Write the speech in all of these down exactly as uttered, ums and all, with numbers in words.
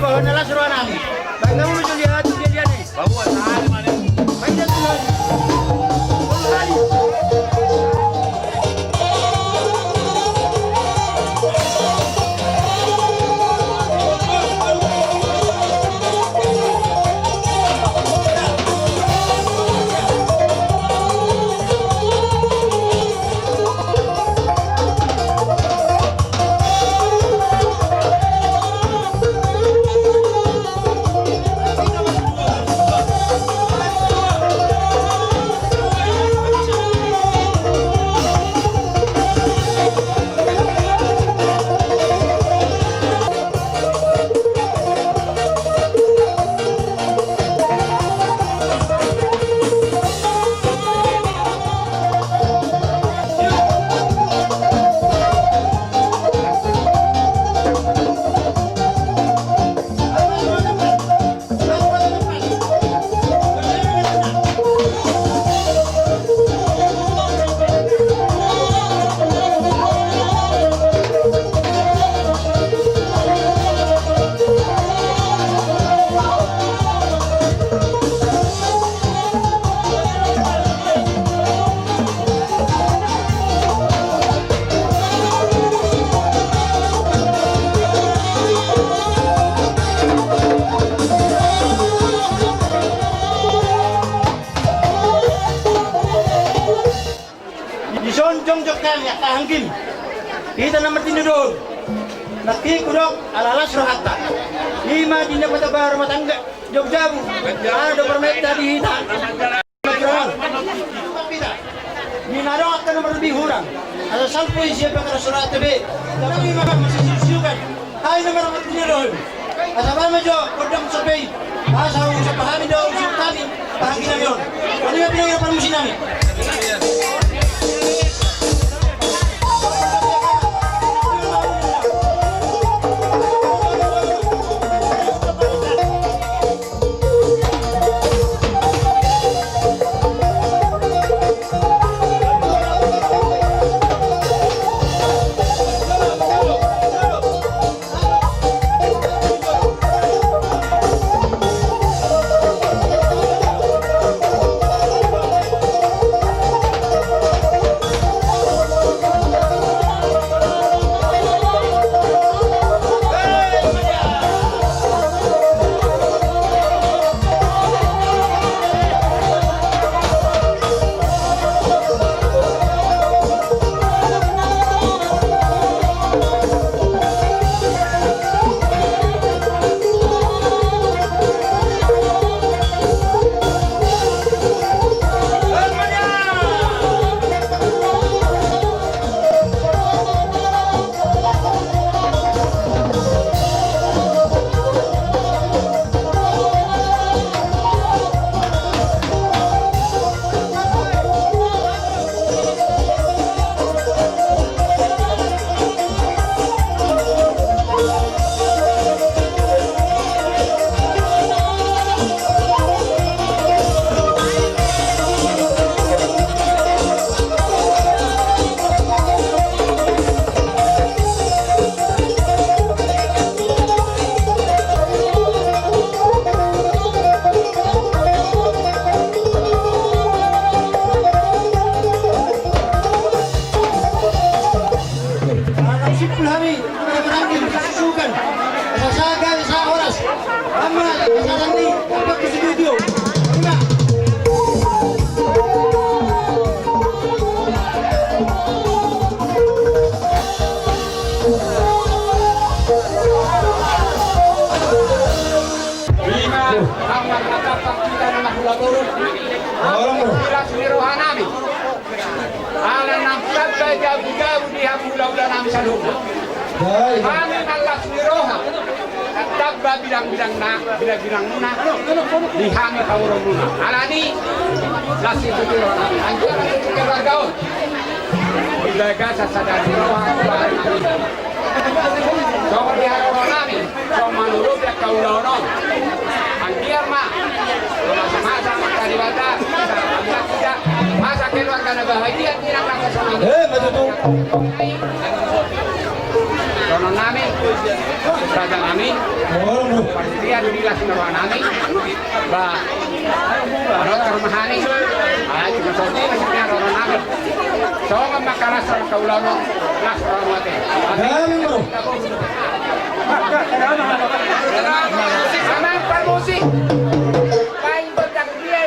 Las roha nami. Baik, kamu muncul di hati dia, dia nih. Baik, dia tuh. Dison jongjong hami angka anggim. Hita na martinodohon. Nangkin hudok ala las rohanta. I ma di na pataba rumah tangga. Jogja bu. Ala do parmenta di hita. Di na adong angka na marlebih hurang. Asa salpu i sian pangkara surat be. Tapi ma masisiusiukan. Ai na marlebih hurang. Asa bahen ma jo gondang sope i. Asa usaha hami do usaha hami. Pahanggi nami on. Oni ma pinangi parmusi nami. Simpul hami, sukan. Asa saga, asa horas. Ama, asa tani, apa kesetuju? Lima. Ima, amang na tampak hita na mahula boru. Amang las ni roha nami. Ala nang tamba jabu-jabu di hamu hula-hula nami saluhutna. Hami ma las ni roha. Tamba bilang-bilang na, bilang-bilang muna. Di hami paboa muna. Alani las ni roha nami. Anggiat las ni keluarga on. Di bagasan sada ni roha. Songon di haroro nami, songon manurut angka ulaon on. Anggiat ma, masa-masa angka debata, masa keluarga na bahagia, di nang rasa sonang. Eh, betul tu. Songon nami, raja nami, Parhitean di las ni roha nami. Ba, ro tu rumah nami. Ah, cuma songon i ma sian roha nami. Songon ma kalas roha kaulaon, las roha mate. Amang parmusik. Paling gondang dia.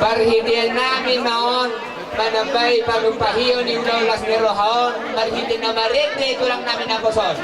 Parhitean nami ma on manambai panumpahion di ulaon las ni roha on marhite na marende tulang nami naposo on.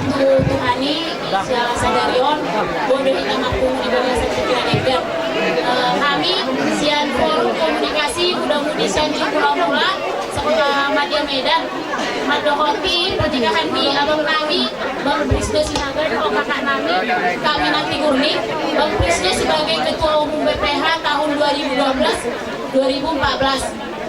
Tu Tuhan i, sian sadari on, boi do hita marpungu di bagasan pikiran ember. Eh, hami sian Forum Komunikasi Muda-Mudi Sianjur Mula-mula, Sekota Madya Medan, mandohoti pernikahan ni abang nami, Bang Prisdo Sinaga, dohot kakak nami, Kak Minanti Gurni. Bang Prisdo sebagai Ketua Umum B P H tahun dua ribu dua belas, dua ribu empat belas.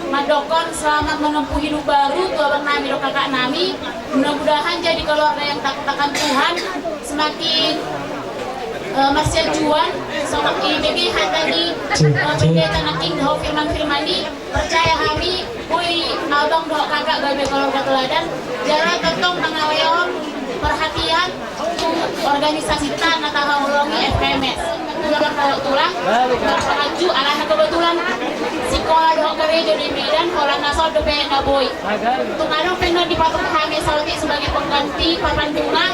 Mandokkon selamat menempuh hidup baru tu abang nami dohot kakak nami. Mudah-mudahan jadi keluarga yang ditaklukkan Tuhan, semakin, eh, marsianjuan. Songon i pe hata ni, eh, Pendeta nangkin dohot firman-firman i, percaya hami, boi abang dohot kakak gabe keluarga teladan. Jala tongtong mangalehon perhatian tu organisasita na tahaholongi F K M S. Tulang dohot tulang, marpanganju, alana kebetulan sikola dohot gareja di Medan, holan na so dope na boi. Tung adong pe na dipatuk hami saotik sebagai pengganti papan bunga,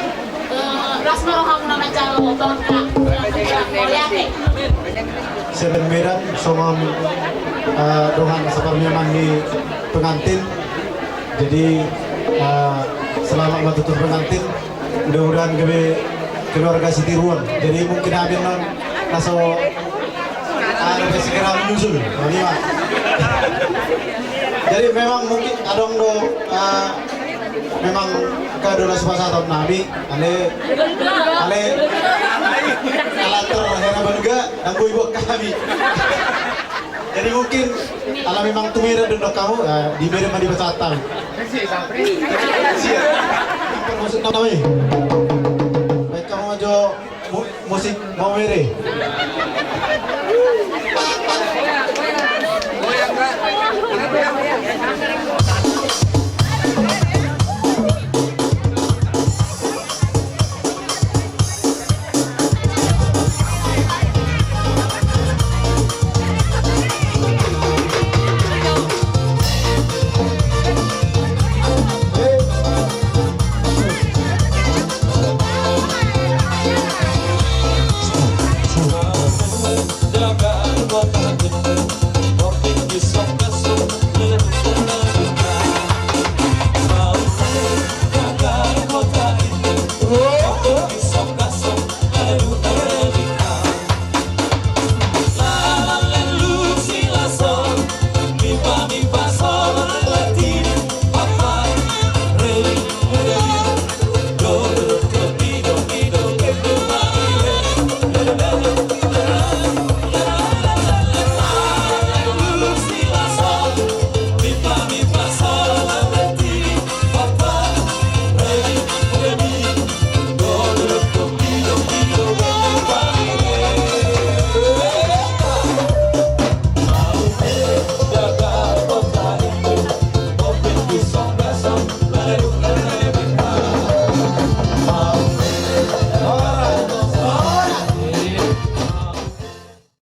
eh, las ma rohamuna manjalo bangka. Mauliate. Sian Medan, songon, eh, dongan saparmeaman ni pengantin. Jadi, eh, selamat ma tutu pengantin. Mudah-mudahan gabe keluarga sitiruon. Jadi mungkin hami annon na so, ah, lebih segera menyusul. Jadi memang mungkin adong do, eh, memang keadaan suasana nami, ale, ale, ala terhera balga, dan boi buat kami. Jadi mungkin ala memang tumira dendok kamu, eh, di Medan ma di Batam. Siap. Maksud kami. Baik, kamu aja mu-, musik mau mere.